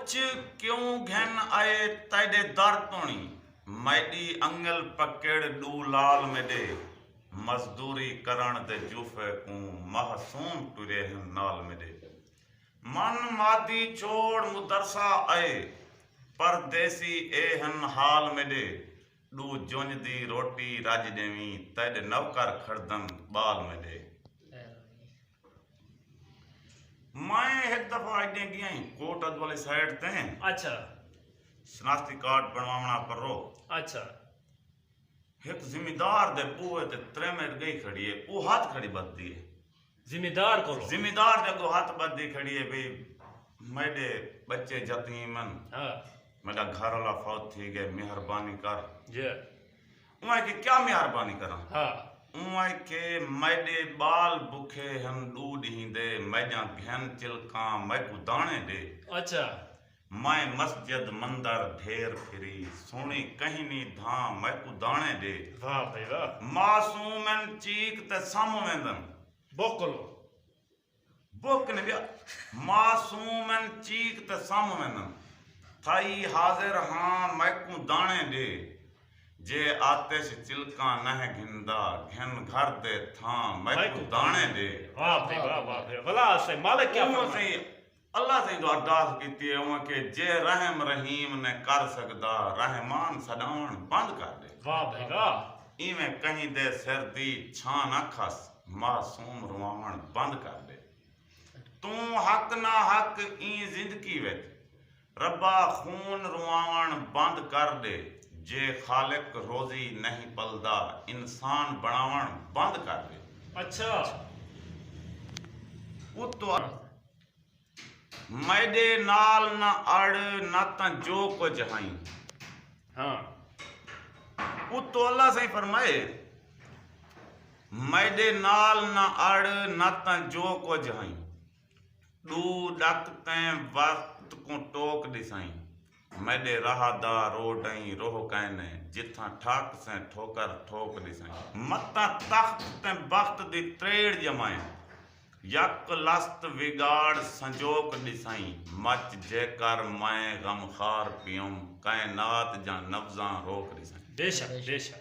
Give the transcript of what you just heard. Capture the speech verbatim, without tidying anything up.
چ کیوں گھن آئے تیݙے در توݨی، میݙی انڳل پکڑ ݙو لال میݙے، مزدوری کرݨ دے جوفے کوں معصوم ٹرے ہن نال میݙے۔ من مادی چھوڑ مدرسہ آئے، پردیسی اے ہن حال میݙے، ݙو جنج دی روٹی رڄ ݙیویں، تیݙے نوکر کھڑدن ٻال میݙے۔ میں ہک دفعہ اڄݨے ڳیا ہیں کوٹ ادب والی سائیڈ تے۔ اچھا۔ شناختی کارڈ بݨواوݨا پرو۔ اچھا۔ ہک زمیندار دے بوہے تے تریمت ڳئی کھڑی ہے، او ہتھ کھڑی ٻدھدی ہے۔ زمیندار کولوں؟ زمیندار دے اڳوں ہتھ ٻدھدی کھڑی ہے بھئی میݙے ٻچے یتیم ہن۔ ہاں۔ میݙا گھر والا فوت تھی ڳئے، مہربانی کر۔ جی۔ اوں آکھے کیا مہربانی کراں؟ ہاں۔ اوں آکھے میݙے ٻال بکھے ہن ݙو ݙینہہ دے، میݙیاں گھن چلکاں میکوں داݨے ݙے۔ اچھا۔ میں مسجد مندر ڈھیر پھری، سݨی کہیں نی دھاں میکوں داݨے ݙے۔ واہ بھائی واہ۔ معصوم ہن چیک تے سم ویندن۔ بکل۔ بک نے ٻیا۔ معصوم ہن چیک تے سم ویندن۔ تھائی حاضر ہاں میکوں داݨے ݙے۔ جے آتش چلکاں نہ گھندا، گھن گھر دے تھاں میکوں میکوں داݨے ݙے۔ واہ بھائی واہ، واہ بھائی، ولا سے مالک کیا اوں فرمائے؟ سئیں، اللہ سئیں تو ارداس کیتی ہے، اوں کہ جے رحم رحیم نے کر سڳدا، رحمان سݙاوݨ بند کر ݙے۔ واہ بھائی واہ۔ ایویں کہیں دے سر دی چھاں نہ کھس، معصوم رواوݨ بند کر ݙے۔ توں حق نہ حق ایں زندگی وچ، ربا خون رواوݨ بند کر ݙے، جے خالق روزی نہیں پلدا، انسان بݨاوݨ بند کر ݙے۔ اچھا۔ اتو میݙے نال نہ اڑ، نہ تاں جو کجھ ہئیں۔ ہاں۔ اتو اللہ سائیں فرمائے، میݙے نال نہ اڑ، نہ تاں جو کجھ ہئیں۔ ݙو ݙک تیں وقت کوں ٹوک ݙسائیں۔ میݙے راہ دا روڈ ایں روہ کائنے، جتھاں ٹھاک سیں ٹھوکر ٹھوک ݙسائیں۔ متاں تخت تیں بخت دی تریڑ ڄمائیں۔ یک لست وڳاڑ سنجوک ݙسائیں، مچ جیکر میں غمخوار پیوم، کائنات جاں نبضاں روک ݙسائیں۔ بے شک، بے شک۔